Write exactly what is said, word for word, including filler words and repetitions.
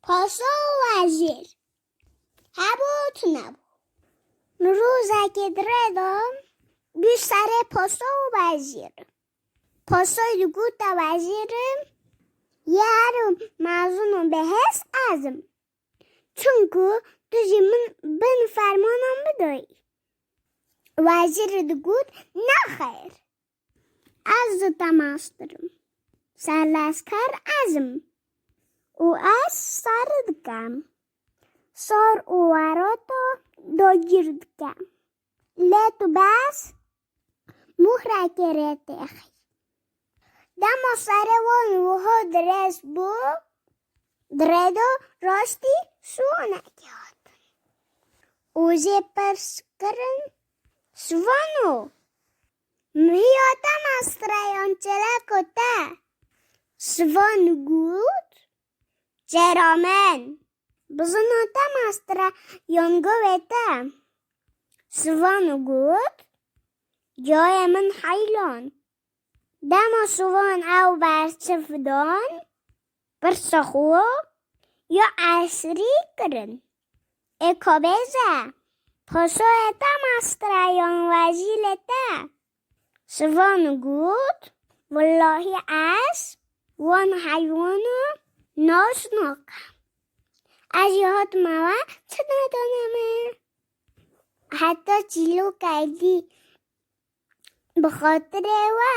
Paşa û wezîr. Hebû tu nebû. Min rojekê di rê de bû serê paşa û wezîr. Paşayê digote wezîr, yê herî mezin û bihêz ez im. Çimkû tu jî min bin fermanan bidayî. Wezîr digot, nexêr. Ez ji te master im. Serleşker ez im. Û ez sar dikem. Sar û werata dagîr dikem. Lê tu bes muhrekê rê têxî. Dema serê wan wiha dirêj bû, di rê de rastî şiwanekî hat. Û jê pirs kirin, şivano, mihiya te mastre yan çêleka te? Şivan got, çêra min, bizina te mastre yan govê te? Şivan got, cayê min heylan. Dema şivan ew berçiv dan, pirsa xwe ya esrî kirin. Ê ka bêje, paşayê te mastre yan wezîrê te? Şivan got, wellahî ez wan heywana nas nakim. Ez jî hatime we çi nedane min. Heta çîroka dî bi xatirê we